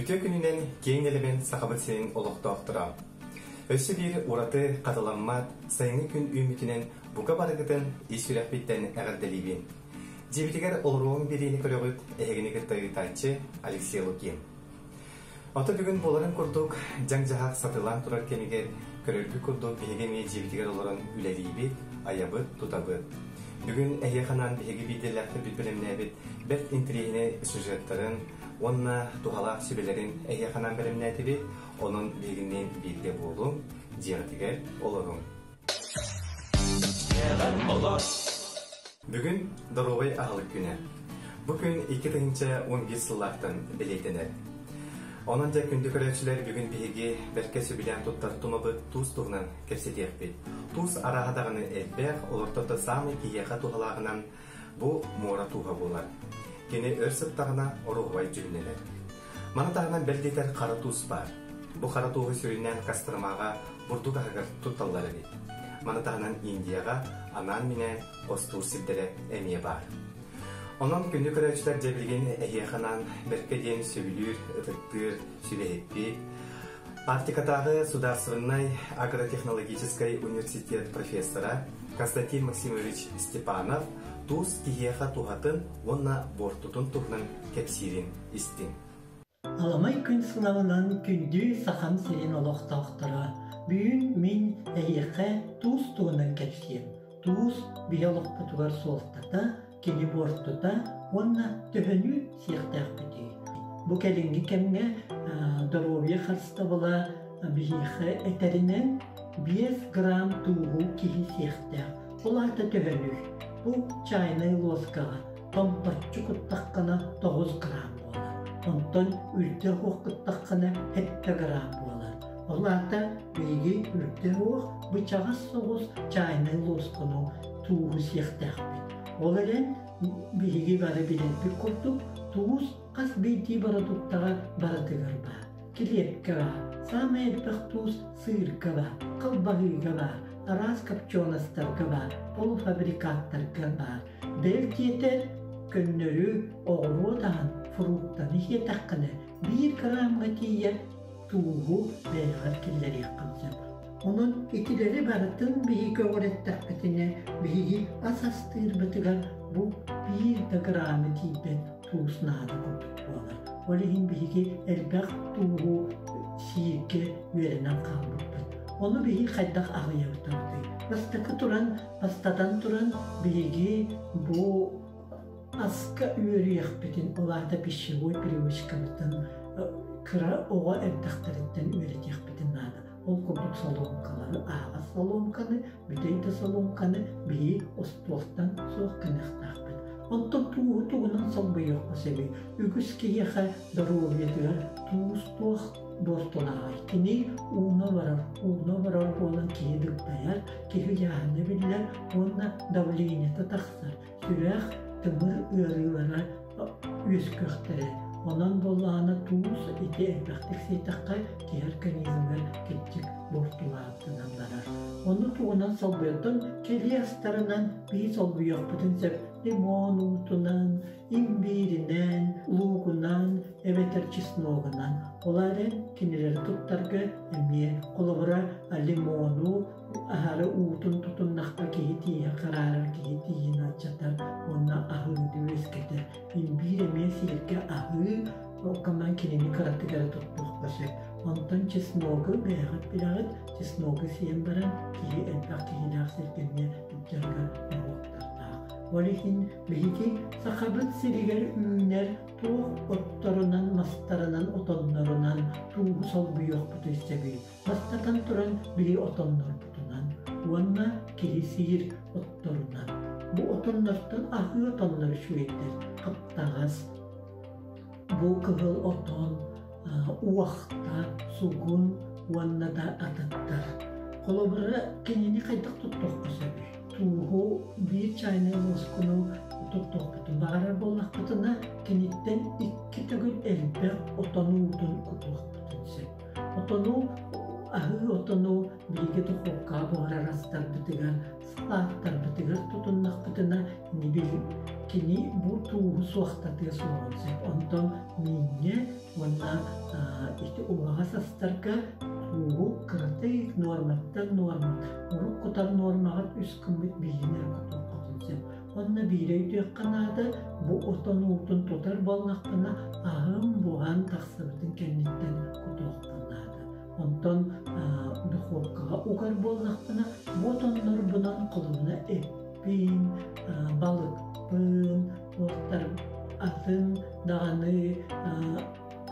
Үтүө күнүнэн киэҥ нэлэмэн Сахабыт сирин олохтоохторо! Өссө биир ураты хатыламмат сайыҥҥы күн үүммүтүнэн бука барыгытын ис сүрэхпиттэн эҕэрдэлиибин. Дьиэбитигэр олоруоҥ биэриини көрөҕүт, эһигини кытта ыытааччы Алексей Лукин. Ото бүгүн буоларын курдук, дьаҥ-дьаһах сатыылаан турар кэмигэр көрөргүт курдук биһиги эмиэ дьиэбитигэр олорон үлэлиибит, айабыт, тутабыт. Бүгүн эһиэхэ анаан биһиги биирдиилээхтэрбит бэлэмнээбит бэрт интэриэһинэй сюжеттарын уонна туһалаах сүбэлэрин эһиэхэ анаан бэлэмнээтибит. Онон биһигинниин бииргэ буолуҥ, дьиэҕитигэр олоруҥ. Бүгүн доруобай аһылык күнэ. Бу күн 2011 сыллаахтан бэлиэтэнэр. Онон дьэ күндү көрөөччүлэр бүгүн биһиги бэркэ сөбүлээн туттар тумабыт туус туһунан кэпсэтиэхпит. Туус арааһа даҕаны элбэх, олортон да саамай киһиэхэ туһалааҕынан бу муора тууһа буолар. Кини өр сыттаҕына оруоһубай дьүһүннэнэр. Маны таһынан бэл диэтэр хара туус баар. Бу хара тууһу сүрүннээн Костромаҕа бурдук аһыгар тутталлар эбит. Маны таһынан Индияҕа анаан-минээн хостуур сирдэрэ эмиэ баар. Онон күндү көрөөччүлэр дьэ билигин эһиэхэ анаан бэркэ диэн сөбүлүүр, ытыктыыр сүбэһиппит, Арктикатааҕы судаарыстыбаннай агротехнологическай университет профессора Константин Максимович Степанов туус киһиэхэ туһатын уонна буортутун туһунан кэпсиирин истиҥ. Аламай күн сылабынан күндү Сахам сирин олохтоохторо, бүгүн мин эһиэхэ туус туһунан кэпсиэм. Туус биһи олохпутугар суолтата, кини буортута уонна төһөнү сиэхтээхпитий? Бу кэлиҥҥи кэмҥэ доруобуйа харыстабыла биһиэхэ этэринэн 5 грамм тууһу киһи сиэхтээх. Ол аата төһөнүй? Бу чайнай лоскаҕа томточчу куттаххына 9 грамм буолар. Онтон үрдэ уох куттаххына 7 грамм буолар. Ол аата биһиги үрдэ уох бычаҕас соҕус чайнай лоскуну тууһу сиэхтээхпит. Ол эрэн биһиги бары билэрбит курдук туус хас биирдии бородууктаҕа барытыгар баар. Килиэпкэ баар, саамай элбэх туус сыырга баар, халбаһыыга баар, араас копченостарга баар, полуфабрикаттарга баар. Бэл диэтэр, көннөрү оҕуруот аһын, фруктаны сиэтэххинэ, биир граммҥа тиийэ тууһу бэйэҕэр киллэриэххин сөп. Онон итилэри барытын биһиги көҕүрэттэхпитинэ, биһиги ас астыырбытыгар бу биир да грамы тиийбэт туус наада курдук буолар. Ол иһин биһиги элбэх тууһу сииргэ үөрэнэн хаалбыппыт. Ону биһиги хайдах аҕыйабытабытый? Бастакы туран, бастатан туран биһиги бу аска үөрүйэхпитин, ол аата пищевой привычкабытын кыра оҕо эрдэхтэриттэн үөрэтиэхпитин наада. Ол курдук солуомкалары, аһаҕас солуомканы, бүтэй да солуомканы биһиги остуолтан суох гыныахтаахпыт. Онтон тууһу тугунан солбуйуохха сөбүй? Үгүс киһиэхэ доруобуйатыгар туус туох буортулааҕый? Кини ууна барар, ууна барар буолан киһи дыгдайар, киһи ыйааһына биллэр уонна давлениета тахсар. Сүрэх, тымыр ыарыылара үөскүөхтэрэ. Онон буоллаҕына туус ити элбэхтик сиэтэххэ киһи организмыгар кирдьик буортулаабытынан барар. Ону тугунан солбуйартан кэлии астарынан биир солбуйуохпутун сөп лимон уутунан, имбииринэн, луугунан эбэтэр чесногунан. Ол эрэн кинилэри туттарга эмиэ холобура лимону аһары уутун тутуннахха киһи тииһэ хараарар, киһи тииһин алдьатар уонна аһыыны үөскэтэр. Имбиир эмиэ сииргэ аһыы, ол гынан кинини кыратык эрэ туттуохха сөп. Онтон чесногу бэйэҕит билэҕит, чесногу сиэн баран киһи элбэх киһилээх сиргэ эмиэ илдьэргэ моһуоктардаах. Ол иһин биһиги Сахабыт сиригэр үүнэр туох отторунан, мастарынан, отоннорунан тууһу солбуйуохпутун сөбүй? Бастатан туран, били отоннорбутунан уонна киһи сиир отторунан. Бу отоннортон аһыы отоннор үчүгэйдэр, хаптаҕас, бу кыһыл отон, уохта, сугун уонна да атыттар. Холобура, кинини хайдах туттуохха сөбүй? Тууһу биир чайнай лоскуну туттуохпутун баҕарар буоллахпытына, киниттэн икки төгүл элбэх отон уутун кутуохпутун сөп. Отону аһыы отону биһиги духуопкаҕа буһарар астарбытыгар, салааттарбытыгар тутуннахпытына, кини бу тууһу суохтатыа суоҕун сөп. Онтон мииҥҥэ уонна ити убаҕас астарга тууһу кыратык нуорматтан нуорма, урут кутар нуормаҕыт үс гыммыт биирин эрэ кутуоххутун сөп. Онно биири өйдүөххэ наада, бу отон уутун тутар буоллахпына, аһым буһан тахсыбытын кэнниттэн кутуохпун наада. Онтон духуопкаҕа угар буоллахпына, бу отоннорбунан холобуна эппин, балыкпын, туохтар атын даҕаны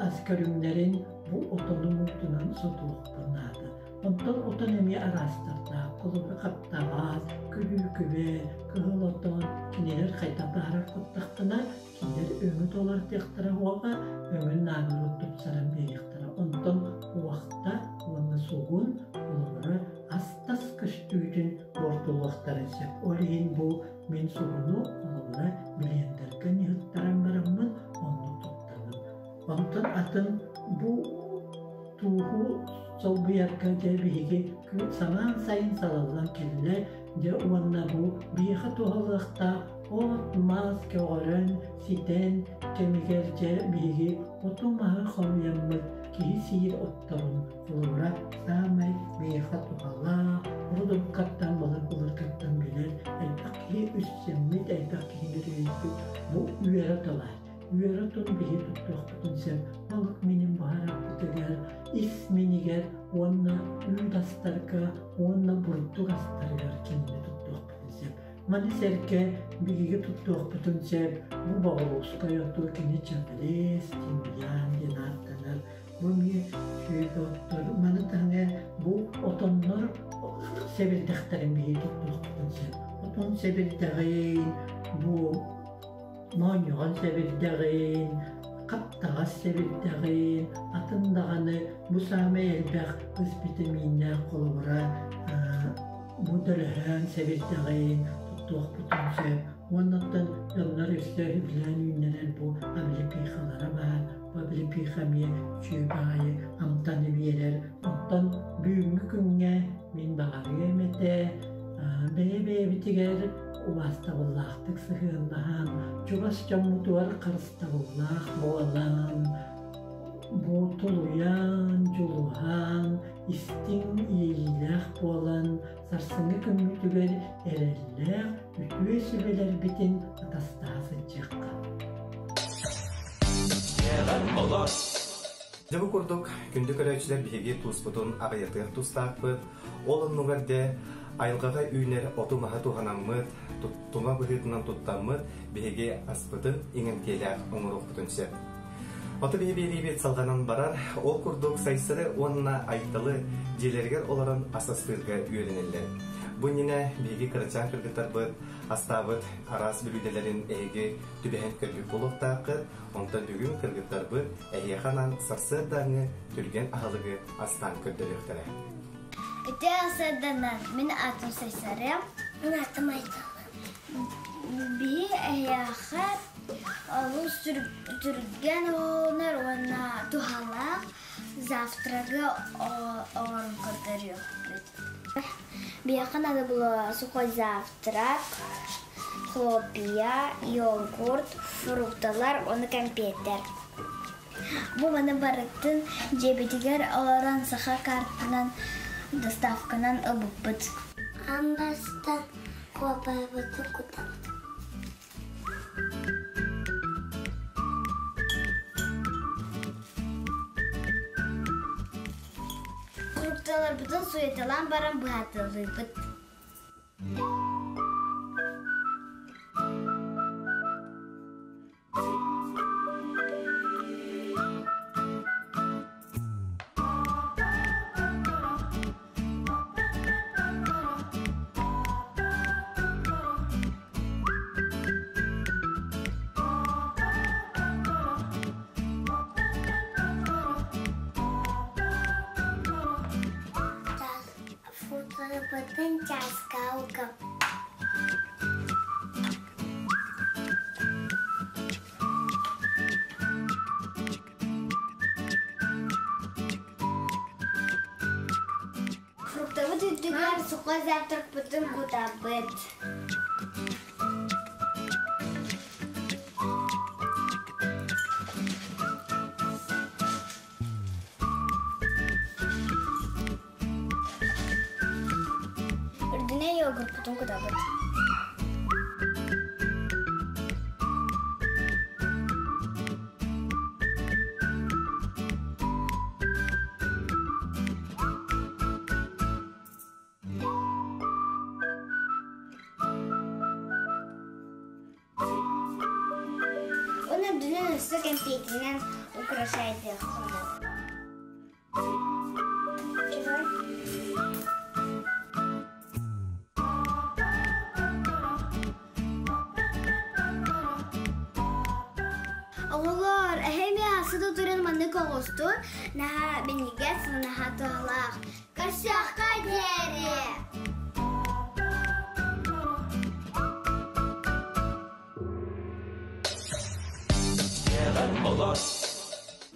ас көрүҥнэрин бу отонум уутунан сотуохпун наада. Онтон отон эмиэ араастардаах, холобура хаптаҕас, күлүүкүбэ, кыһыл отон, кинилэр хайдах баҕарар куттахтына, кинилэр өҥү толортуохтара уоҕа, өҥүн наоборот тупсаран биэриэхтэрэ. Онтон уохта уонна сугун, холобура, ас-тас көстүүтүн буортулуохтарын сөп. Ол иһин бу мин сугуну, холобура, блендергэ ньыһыттаран бараммын онно туттабын. Онтон атын бу тууһу солбуйарга дьэ биһиги самаан сайын салаллан кэллэ дьэ уонна бу биһиэхэ туһалыахтаах от-мас көҕөрөн ситэн кэмигэр дьэ биһиги оту-маһы хомуйаммыт киһи сиир отторун холобура саамай биһиэхэ туһалаах урут-уруккаттан былыр-былыргаттан билэр элбэх киһи үссэммит элбэх киһини үөрүйбүт бу үөрэ тыла. Үөрэ отун биһи туттуохпутун сөп. Балык минин буһарарбытыгар, ис минигэр уонна үүт астарга уонна бурдук астарыгар кинини туттуохпутун сөп. Маны сэргэ биһиги туттуохпутун сөп. Бу боҕуруоскай оту кини чабрец, тимьян диэн ааттанар. Бу эмиэ үчүгэй оттор. Маны таһынан бу отоннор сэбирдэхтэрин биһиги туттуохпутун сөп. Отон сэбирдэҕин бу моонньоҕон сэбирдэҕин, хаптаҕас сэбирдэҕин, атын даҕаны бу саамай элбэх ыс битэмииннээх холобура бу дөлөһөөн сэбирдэҕин туттуохпутун сөп. Уонна оттон дьоннор өссө үбүлээн үүннэрэр бу облепихалара баар. Бу облепиха эмиэ үчүгэй баҕайы амтаны биэрэр. Оттон бүгүҥҥү күҥҥэ мин баҕарыам этэ бэйэ-бэйэбитигэр убаастабыллаахтык сыһыаннаһан, чугас дьоммутугар харыстабыллаах буолан, бу тулуйан, дьулуһан, истиҥ иэйиилээх буолан, сарсыҥҥы күммүтүгэр эрэллээх үтүө сүбэлэрбитин атастаһа сылдьыахха. Дьэ бу курдук, күндү көрөөччүлэр биһиги тууспутун аҕыйатыах тустаахпыт. Ол оннугар дэ айылҕаҕа үүнэр оту-маһы туһанаммыт, тума быһыытынан туттаммыт биһиги аспытын иҥэмтиэлээх оҥоруохпутун сөп. Оту биһи биэриибит салҕанан барар, ол курдук Сайсары уонна Айталы дьиэлэригэр олорон ас астыырга үөрэнэллэр. Бу иннинэ биһиги кырачаан кыргыттарбыт астаабыт араас бүлүүдэлэрин эһиги түбэһэн көрбүт буолуохтааххыт. Онтон бүгүн кыргыттарбыт эһиэхэ анаан сарсыардааҥҥы түргэн аһылыгы астаан көрдөрүөхтэрэ. Ити сарсыарданан мин аатым Сайсарыам. Мин аатым Айталы. Биһи эһиэхэ олус түргэн оҕолонор уонна туһалаах завтрагы оҥорон көрдөрүөхпүт. Биһиэхэ надо было сухой завтрак, хлопья, йогурт, фрукталар уонна кэмпиэттэр. Бу маны барытын дьиэбитигэр олорон саха картынан доставканан ылбыппыт. Аан бастаан куобарбытын кутабыт. Фрукталарбытын суеталаан баран быһаатылыыбыт. Футболбытын чааска угап. Оһохпут үрдүгэр сухой завтракпытын кутабыт. Үрдүнэ йогуртпутун кутабыт. Оны үрдүнэн өссө кэмпиэтинэн украшайдыахха. Оҕолоор, эһэми асы да туран маннык оҕустун, наһаа минньигэс, наһаа туһалаах. Көрсүөххэ диэри!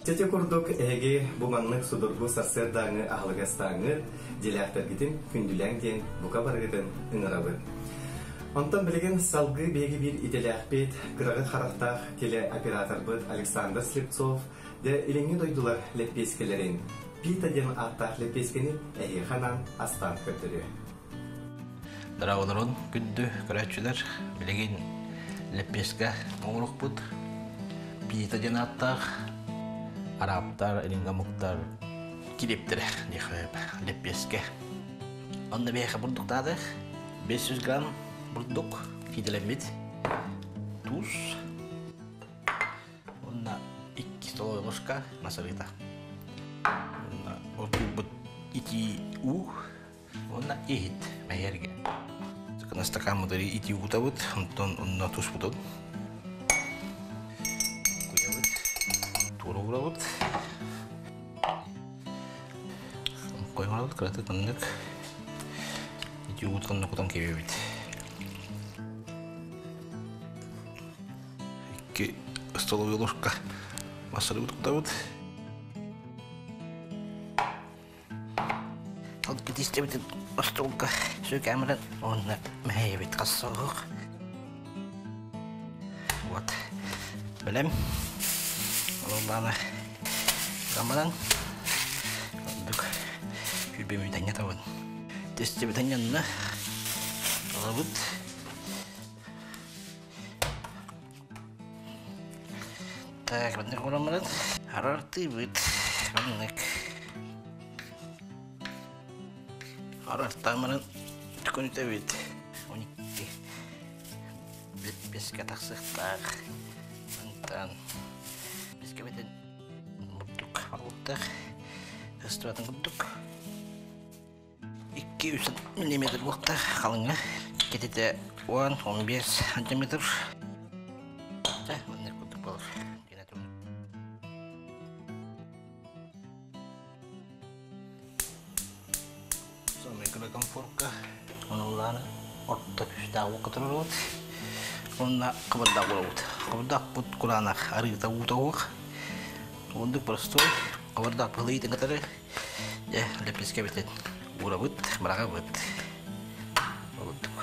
Чэчэ курдук эһиги бу маннык судургу сарсыардааҥы аһылыгастааҥҥыт, дьиэлээхтэргитин күндүлээҥ диэн бука барыгытын ыҥырабыт. Онтон билигин салгыы биһиги биир идэлээхпит, кыраҕы харахтаах телеоператорбыт Александр Слепцов дьэ илиҥҥи дойдулар лэппиэскэлэрин Пита диэн ааттаах лэппиэскэни эһиэхэ анаан астаан көрдөрүө. Дорооболорун күндү көрөөччүлэр, билигин лэппиэскэ оҥорукпут Пита диэн ааттаах арабтар, илиҥҥи омуктар килиэптэрэ лэппиэскэ. Онно биһиэхэ бурдуктаатых 500 грамм бурдук киидэлэммит туус уонна 2 столовая ложка масарыта. Уонна ордуйбут итии уу Уонна иһит мэһиэргэ. Ыстакааммытыгар итии угутабыт, онтон онно туспутун куйабыт, туора уурабыт. Коймалабыт кыратык маннык итии угутканна кутан кэбиэбит. Икки столовая ложка массарыбыт кутабыт. Ол кэтиистибитин остуолга сүөкээмэрэн уонна мэһэйэбит хассоох. Вот. Бэлэм. Ололлаана камаран ордук күрбүмүтэҥҥэ табын. Тестибитин янна алабыт. Так, маннык оҥорон арартыыбыт. Маннык. Арартаан баран түкүнүтэбит. 12 бэскэ тахсыахтаах. Мантан бэскэбитин бурдук алыттах. Ыстыбатын курдук. 2-3 миллиметр буолта халыҥа. Кэтитэ 10-15 сантиметр. Чэ, маннык курдук буолар. Самый кыра комфорка. Онуллааны орто күүстээх уокка туруорабыт. Уонна кыбырдах уурабыт. Кыбырдахпыт кураанах арыыта уута уох. Оннук простой. Кыбырдах быһылыйытын кытары Дьэ, лэппиэскэбитин уурабыт, быраҕабыт. Олордук.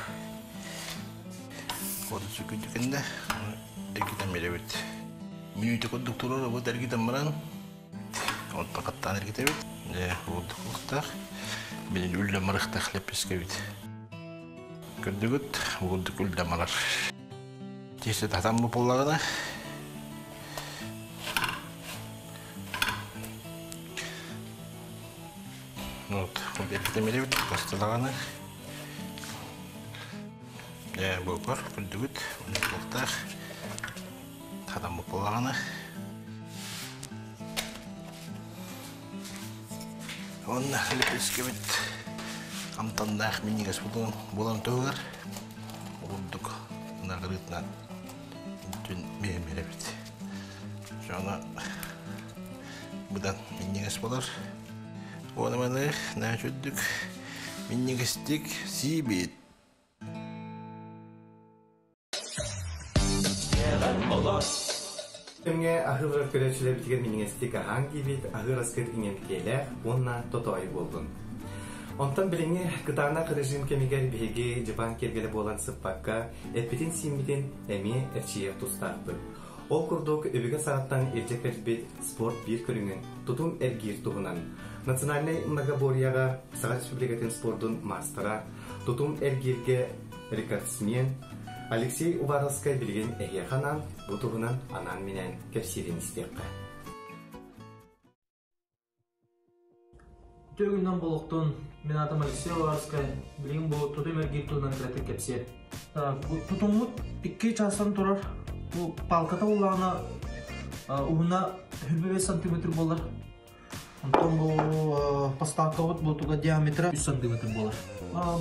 Куотун сүкүндү кэннэ эргитэн биэрэбит. Мүнүүтэ курдук туруорабыт эргитэн баран, оттон хаттаан эргитэбит. Дьэ, уурдук уохтаах. Билин үллэн барыахтаах лэппиэскэбит. Көрдүгүт, уурдук үллэн барар. Тиэстэ татан буоллаҕына, Вот, эргитэмирибит басталаҕаны. Дьэ, буопар күрдүгүт, униктуохтаах. Хатаммыт буоллаҕына. Уонна лепескебит амтаннаах минньигэс буолан туһугар ордук нагырыытынан бүтүн биһимирэбит. Дьоно быдан минньигэс буолар. Уонна маны наһаа үрдүк минньигэстик сиибит. Кэмҥэ аһыыр көрөөччүлэрбитигэр минньигэстик аһаан диибит, аһыыр аскыт иҥэмтиэлээх уонна тотоойу буоллун. Онтон билиҥҥи кытаанах режим кэмигэр биһиги дьыбаан киэргэлэ буолан сыппакка, эппитин-сииммитин эмиэ эрчийиэх тустаахпыт. Ол курдук, өбүгэ саҕаттан илдьэ кэлбит спорт биир көрүҥүн, тутум эргиир туһунан Национальнай многоборьеҕа Саха Республикатын спордун маастара, тутум эргииргэ рекордсмен Алексей Уваровскай билигин эһиэхэ анаан бу туһунан анаан-минээн кэпсиирин истиэххэ. Үтүө күнүнэн буолуохтун. Мин аатым Алексей Уваровскай. Билигин бу тутум эргиир туһунан кыратык кэпсиэм. Бу тутуммут икки чаастан турар. Бу палката буоллаҕына уһуна 25 сантиметр буолар. Онтон бу поставкабыт бу туга диаметра 3 сантиметр буолар.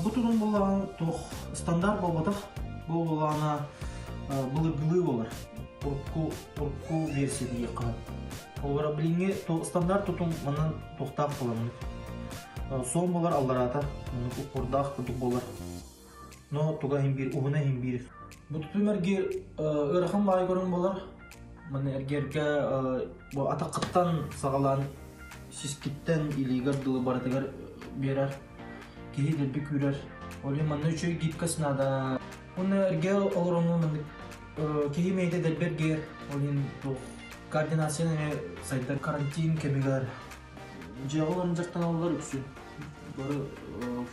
Бу тутум буоллаҕына туох стандарт буолбатах. Бу буоллаҕына былыргылыы буолар. Урукку урукку версия диэххэ. Олора билиҥҥи стандарт тутум манан туохтаах буоламмыт. Суон буолар аллараата, маннык уппурдаах курдук буолар. Но туга иһин биир, уһуна иһин биир. Бу тутум эргиир ыарахан баай көрүҥ буолар. Манна эргиэргэ бу атаххыттан саҕалаан сискиттэн илиигэр дылы барытыгар биэрэр. Киһи дэлби күүрэр. Ол иһин манна үчүгэй гибкость наада. Уонна эргэ олороҥҥун маннык киһи мэйдэ дэлби эргийэр. Ол иһин туох координация эмиэ сайдар карантин кэмигэр дьиэҕэ олорон дьарыктаналлар үксүн. Бары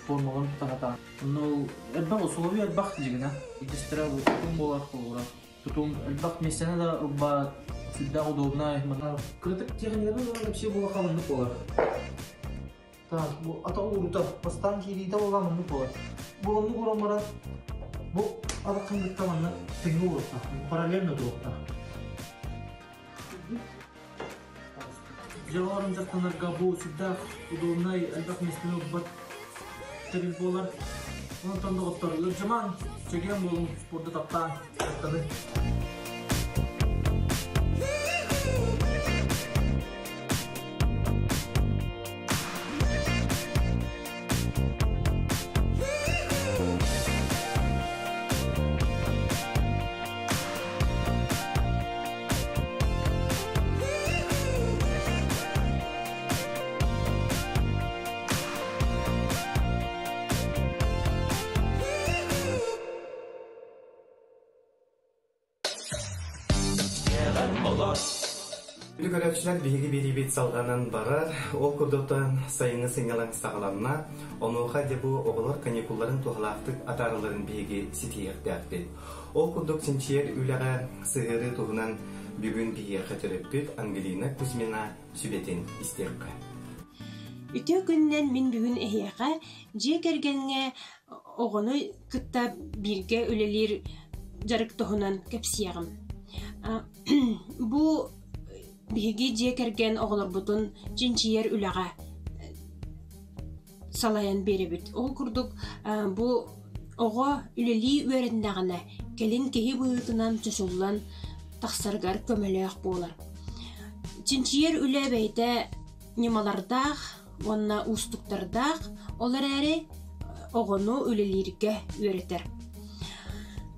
формаларын тута сатаан. Онно ол элбэх условия элбэх дьигинэ. Иккистэрэ бу тутум буолар холобура. Тутум элбэх миэстэни да ылбат, сүрдээх удобнай. Манна кыратык техниканы вообще буолар маннык буолар. Так, бу ата уурута, бастаан киириитэ буолан оннук буолар. Бу оннук уран баран, бу атаххын кытта манна тэҥҥэ уруохтаах, параллельно туруохтаах. Дьиэҕэ дьарыктанарга бу сүрдээх удобнай, элбэх миэстэни ылбат тэрил буолар. Онтон доҕоттор, ыалдьымаҥ, чэгиэн буолуҥ, спорду таптаан, дьарыктаныы. Күндү көрөөччүлэр, биһиги биэриибит салҕанан барар. Ол курдуктан сайыҥҥы сынньалаҥ саҕаланна. Онуоха дьэ бу оҕолор каникулларын туһалаахтык атааралларын биһиги ситиһиэхтээхпит. Ол курдук чинчийэр үлэҕэ сыһыарыы туһунан бүгүн биһиэхэ төрөппүт Ангелина Кузьмина сүбэтин истиэххэ. Үтүө күнүнэн мин бүгүн эһиэхэ дьиэ кэргэҥҥэ оҕону кытта бииргэ үлэлиир дьарык туһунан кэпсиэҕим. Бу биһиги дьиэ кэргэн оҕолорбутун чинчийэр үлэҕэ салайан биэрэбит. Ол курдук бу оҕо үлэлии үөрэннэҕинэ кэлин киһи быһыытынан чочуллан тахсарыгар көмөлөөх буолар. Чинчийэр үлэ бэйэтэ ньымалардаах уонна уустуктардаах, ол эрээри оҕону үлэлииргэ үөрэтэр.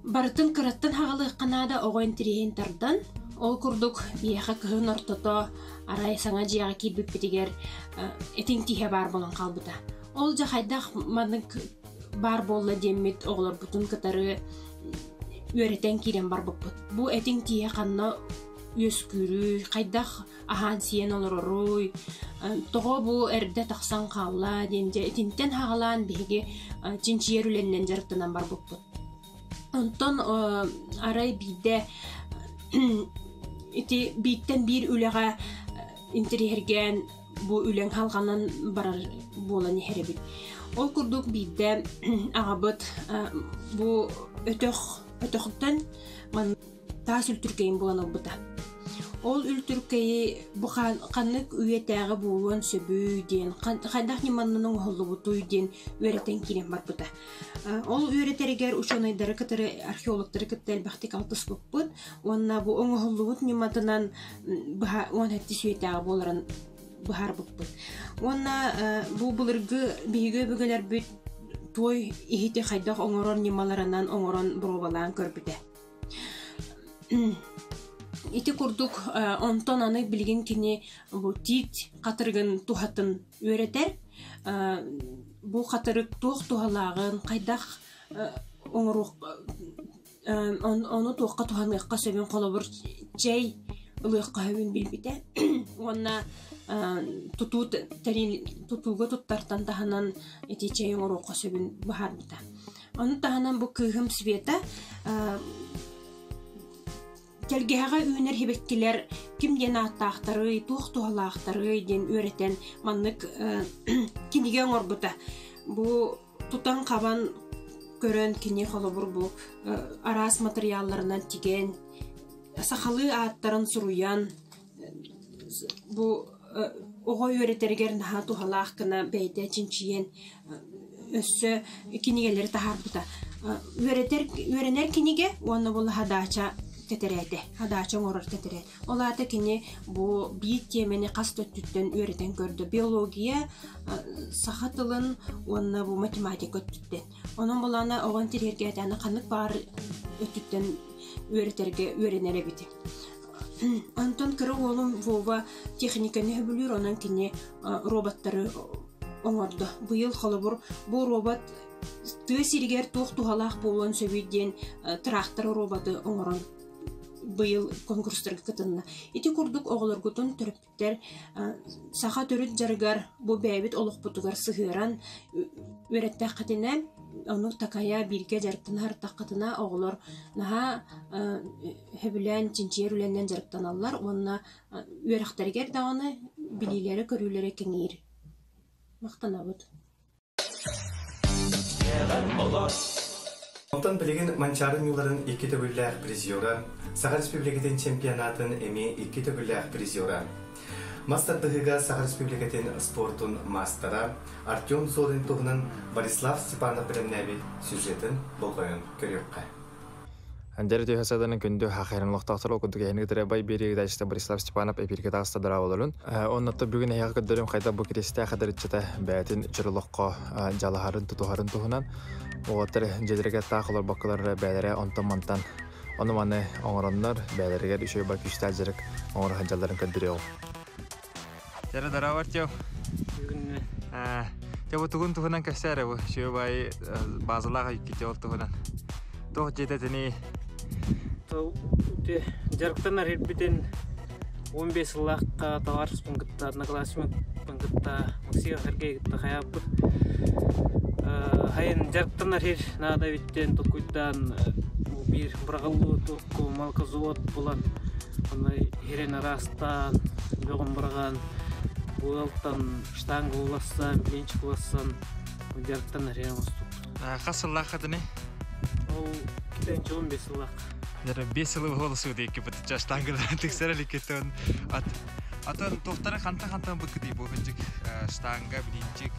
Барытын кыраттан хаҕалыахха наада оҕо интэриэһин тардан, ол курдук биһиэхэ кыһын ортото арай саҥа дьиэҕэ киирбиппитигэр этиҥ тииһэ баар буолан хаалбыта. Ол дьэ хайдах маннык баар буолла диэммит оҕолорбутун кытары үөрэтэн киирэн барбыппыт. Бу этиҥ тииһэ ханна үөскүүрүй, хайдах аһаан-сиэн олороруй, тоҕо бу эрдэ тахсан хаалла диэн дьэ итинтэн хаҕалаан биһиги чинчийэр үлэннэн дьарыктанан барбыппыт. Онтон арай биирдэ ити бииртэн биир үлэҕэ интэриэһиргээн бу үлэҥ халҕанан барар буолан иһэр эбит. Ол курдук биирдэ аҕабыт бу өтөх өтөхтөн таас үлтүркэйин булан ылбыта. Ол үлтүркэйи бу ханнык үйэтээҕи буолуон сөбүй диэн, хайдах ньыманан оҥоһуллубутуй диэн үөрэтэн киирэн барбыта. Ол үөрэтэригэр учуонайдары кытары, археологтары кытта элбэхтик алтыспыппыт уонна бу оҥоһуллубут ньыматынан быһа уон сэттис үйэтээҕи буоларын быһаарбыппыт. Уонна бу былыргы биһиги өбүгэлэрбит туой иһити хайдах оҥорор ньымаларынан оҥорон боруобалаан көрбүтэ. Ити курдук онтон аны билигин кини бу тиит хатырыгын туһатын үөрэтэр. Бу хатырык туох туһалааҕын, хайдах оҥоруох ону туохха туһаныахха сөбүн холобур чэй ылыахха сөбүн билбитэ уонна тутуу тутууга туттартан таһынан ити чэй оҥоруохха сөбүн быһаарбыта. Ону таһынан бу кыыһым Света тэлгэһэҕэ үүнэр сибэккилэр ким диэн ааттаахтарый, туох туһалаахтарый диэн үөрэтэн маннык кинигэ оҥорбута. Бу тутан-хабан көрөн кини холобур бу араас матырыйаалларынан тигэн, сахалыы ааттарын суруйан бу оҕо үөрэтэригэр наһаа туһалаах гына бэйэтэ чинчийэн өссө кинигэлэри таһаарбыта. Үөрэтэр үөрэнэр кинигэ уонна бу хадаача тэтэрээтэ, хадаача оҥорор тэтэрээт. Ол аата кини бу биир тиэмэни хас да өттүттэн үөрэтэн көрдө. Биология, саха тылын уонна бу математика өттүттэн. Онон булаана оҕо интэриэһиргээтэҕинэ ханнык баар өттүттэн үөрэтэргэ үөрэнэр эбит. Онтон кыра уолум Вова техниканы сөбүлүүр, онон кини роботтары оҥордо. Быйыл холобур бу робот тыа сиригэр туох туһалаах буолуон сөбүй диэн трактор роботы оҥорон быйыл конкурстарга кытынна. Ити курдук оҕолоргутун төрөппүттэр саха төрүт дьарыгар бу бэйэбит олохпутугар сыһыаран үөрэттэххитинэ, ону такайа бииргэ дьарыктана сырыттаххытына оҕолор наһаа сөбүлээн чинчийэр үлэнэн дьарыктаналлар уонна үөрэхтэригэр даҕаны билиилэрэ-көрүүлэрэ кэҥиир. Махтанабыт. Онтон билигин Манчаары ньууларын икки төгүллээх призера, Саха Республикатын чемпионатын эмиэ икки төгүллээх призера. Мас тардыһыыга Саха Республикатын спортун маастара Артем Зорин туһунан Борислав Степанов бэлэмнээбит сюжетын болҕойон көрүөххэ. Андер түһэ саданын күндү хахайрын лохтоохтор курдук эһини кытары бай биэриги дачта Борислав Степанов эпирге таҕыста дыраабаларын. Оннотто бүгүн эһиэхэ көрдөрүм хайда бу киристээх эдэриччэтэ бэйэтин чөрөлоххо дьалаһарын тутуһарын туһунан уолаттар дьиэлэригэр таах олорбокколор бэйэлэрэ онтон-мантан ону-маны оҥороннор бэйэлэригэр үчүгэй ба күүстээх дьарык оҥоро сылдьалларын көрдөрүөҕүм. Дьэ, здорово, Артем. Бүгүн Те бу тугун туһунан кэпсээр бу үчүгэй бай базалаах иккити ол туһунан. Туох дьиэтэтини дьарыктанар ирбитин 15 сыллаахха товарищпын кытта одноклассникпын кытта Максим Сергей кытта хайааппыт хайын дьарыктанар ир наада эбиттен толкуйдаан биир быраҕыллыы турку малкозавод булан онно иһирэн араастаан бөҕүн быраҕан быалтан штанга улассан блинчик улассан дьарыктанар иһэн оҥостубут. Хас сыллааххытыный? Ол китенче 15 сыллаах. Дара 5 сылы буолсу дейки бытыча штангаларын тиксер эликкеттен ат атын туохтары хантан-хантан быккытый бу бинчик штанга блинчик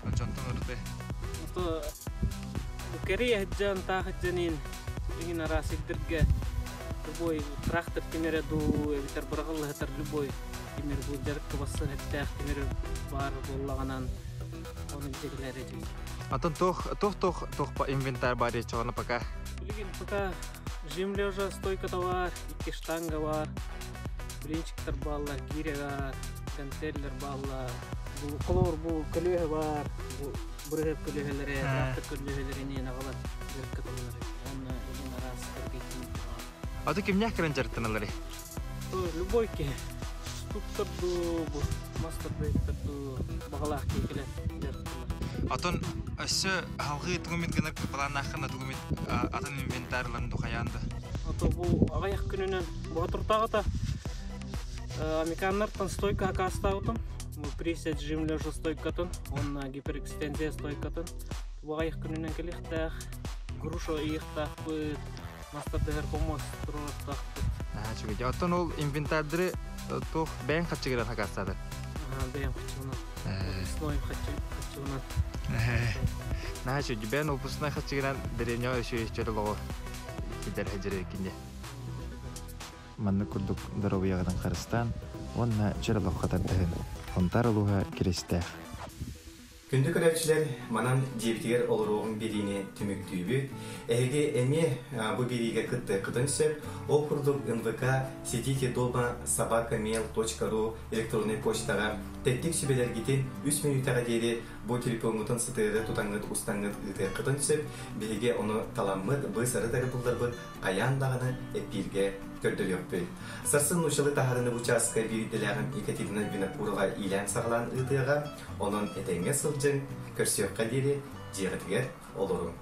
дьонтон ураты Ото кэрий аһыджан таах аһыджанин иҥин араас сирдэргэ любой трактор тимирэ дуу эбэтэр быраҕыллаһытар любой тимир бу дьарыкка бассан эттээх тимир баар буоллаҕынан оны дьигэлэр этибит. Атын туох туох туох туох инвентарь бар ечоҕуна пока? Билигин пока жим лежа стойката бар, икки штанга бар, блинчиктар бааллар, гиря бар, гантеллер бааллар. Бу холобур бу көлүөһэ бар, бу бырыһып көлүөһэлэрэ, трактор көлүөһэлэринэн аҕалан дьарыкка тыллар. Уонна илин араас кыргыйтын. Аты кимнээх кэлэн дьарыктаналларый? Любой киһи туттар дуу, бу мастер дуу, баҕалаах киһи кэлэн дьарыктанар. Атын өссө халгыы тугумит гынар планнааххына тугумит атын инвентарьларын духайаан да? Ото бу аҕыйах күнүнэн боотуртааҕыта американнартан стойка акаастаабытым. Бу присед жим лежа стойкатын, уонна гиперэкстензия стойкатын. Бу аҕыйах күнүнэн кэлиэхтээх, груша ыйыахтаахпыт, мастардыгар помост туруорахтаахпыт. Үчүгэй. Оттон ол инвентардары туох бэйэҥ хаччыгыран хакаастаатыҥ? Бэйэм хаччыбынан. Выпускной хаччыбынан. Наһаа үчүгэй. Бэйэн выпускной хаччыгынан дэриэбинэҕэ үчүгэй чөл олоҕу кидэр сылдьар кине. Маннык курдук доруобуйаҕытын харыстаан уонна чөл олоххо тардыһын. Хонтаар улууһа Киристээх. Күндү көрөөччүлэр, манан дьиэбитигэр олоруоҕуҥ биэриини түмүктүүбүт. Эһиги эмиэ бу биэриигэ кыттыаххытын сөп. Ол курдук НВК сидите дома собакамейл.ру электроннай почтаҕа тэттик сүбэлэргитин үс мүнүүтэҕэ диэри бу телефоҥҥутун сытыары тутаҥҥыт устаҥҥыт ыытыаххытын сөп. Биһиги ону таламмыт, быыс-арыт эрэ булларбыт хайаан даҕаны эппииргэ көрдөрүөхпүт. Сарсын нууччалыы таһаарыыны бу чааска биир идэлээҕим Екатерина Винокурова иилээн-саҕалаан ыытыаҕа. Онон этэҥҥэ сылдьыҥ, көрсүөххэ диэри дьиэҕитигэр олоруҥ.